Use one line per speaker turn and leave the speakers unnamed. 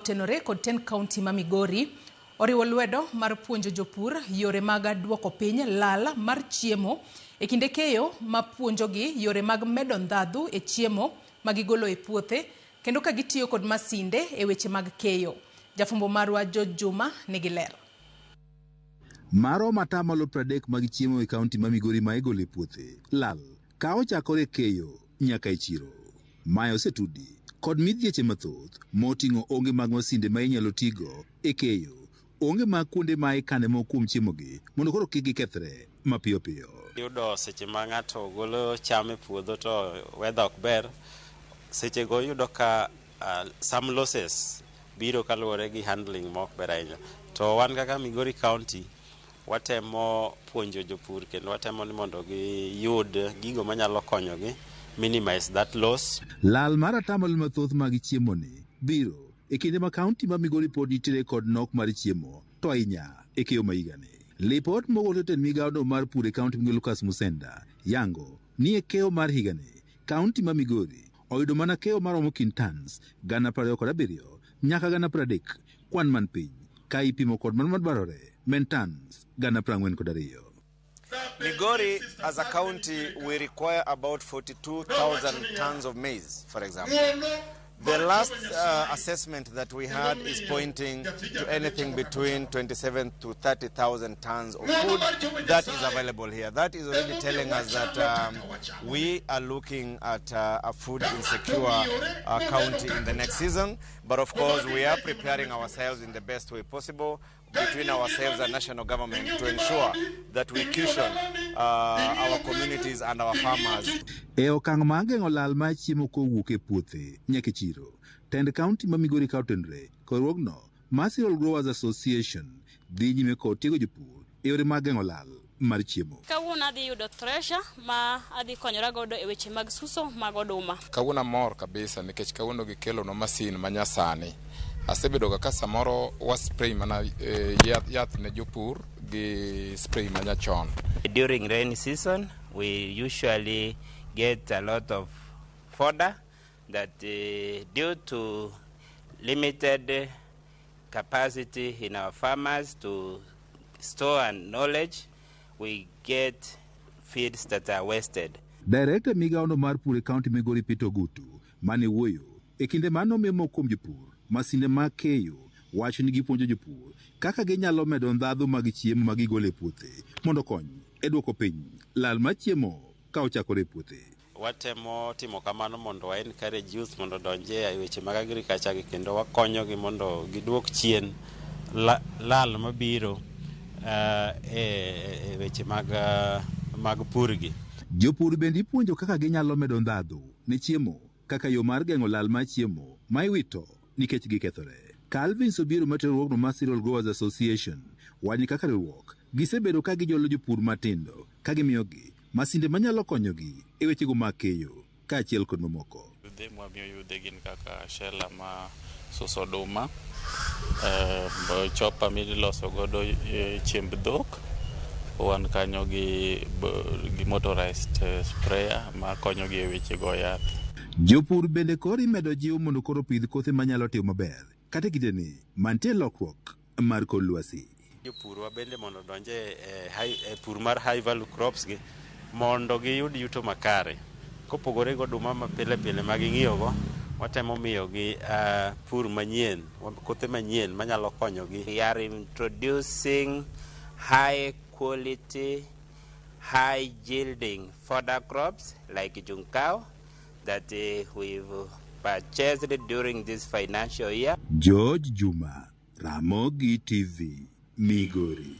Otenore kod tend kaunti ma Migori oriwo lwedo mar puonjo jopur yore mag duoko piny lal mar chiemo e kinde keyo ma puonjogi yore mag medo ndhadhu e chiemo ma gigolo e puothe kendo ka gitiyo kod masinde e weche mag keyo. Jafwambo marwa George Juma nigi ler.
Maromo atamalo 30 mag chiemo e kaunti ma Migori ma igolo e puothe lal ka ochakore keyo nyaka e chiro. Mae osetudi kod midhieche mathoth moting'o onge mag masinde ma inyalo tigo e keyo, onge mag kuonde ma ikane moko kuom chiemogi mondo koro kik gikethre mapiyo piyo.
Iyudo seche ma ng'ato golo cham e puodho to weather ok ber, sechego iyudo ka some losses biro kaluwore gi handling ma ok ber ahinya. To wan kaka Migori County watemo puonjo jopur kendo watemo ni mondo giyud gigo manyalo konyogi minimize that loss.
Lal mar atamalo mathoth mag chiemo ni biro e kinde ma kaunti ma Migori pod nitiere kod nok mar chiemo to ahinya e keyo ma higani. Lipot mogol jatend migawono mar pur e kaunti Migori Lucas Musenda yango ni e keyo mar higani kaunti ma Migori oyudo mana keyo maromo kind tons 27,000 nyaka 30,000 kwan man piny ka ipimo kod mano madwarore men tons 42,000.
Migori, as a county, we require about 42,000 tons of maize, for example. The last assessment that we had is pointing to anything between 27 to 30,000 tons of food that is available here. That is already telling us that we are looking at a food insecure county in the next season. But of course, we are preparing ourselves in the best way possible between ourselves and national government to ensure that we cushion our communities and our farmers.
E okang' mar geng'o lal mar chiemo kowuok e puothe nyaka e chiro, tend kaunti ma Migori ka otenore kod riwruogno mar Cereal Growers Association dhi nyime kod tiego jopur e yore mag geng'o lal mar chiemo.
Kawuono adhi yudo thresher ma adhi konyora godo e weche mag suso mag oduma.
Kawuono amor kabisa nikech kawuono gikelonwa masin manyasani. Asebedo ga ka samoro wa spray mana yath ne jopur gi spray manyachon.
During rainy season, we usually get a lot of fodder that due to limited capacity in our farmers to store and knowledge, we get feeds that are wasted.
Director migawono mar pur e kaunti Migori Peter Ogutu mane wuoyo e kinde mane omiyo moko kuom jopur masinde mag keyo wacho ni gipuonjo jopur kaka ginyalo medo ndhadhu mag chiemo ma gigolo e puothe mondo okony e duoko piny lal mar chiemo ka ochakore e puothe.
Watemo timo kamano mondo wa encourage youth mondo odonj e weche mag agriculture gi kendo wakonyogi mondo giduok chien lal mabiro e weche mag pur gi.
Jopur bende ipuonjo kaka ginyalo medo ndhadhu ne chiemo kaka yo mar geng'o lal mar chiemo ma iwito nikech gikethore. Calvin Sobiero matero riwruogno mar Cereal Growers Association wacho ni kaka riwruok gisebedo ka gijolo jopur matindo ka gimiyogi masinde manyalo konyogi e wechego mag keyo kaachiel kod mamoko.
Yudhe mwamiyo yudhe gin kaka shela ma suso oduma, chopper miloso godo chiemb dhok, wan kanyo gi motorized sprayer makonyogi e weche go yath.
Jopur bende koro imedo jiw mondo koro pidh kothe manyalo timo maber kata e kindeni mantie lokruok mar kor lwasi.
Jopurwa bende mondo odonj e pur mar high value crops gi mondo giyud yuto makare. Kopogore gi oduma ma pile pile ma ging'iyogo, watemo miyogi pur manyien, kothe manyien manyalo konyogi.
We are introducing high quality, high yielding fodder crops like Juncao that we've purchased during this financial year.
George Juma, Ramogi TV, Migori.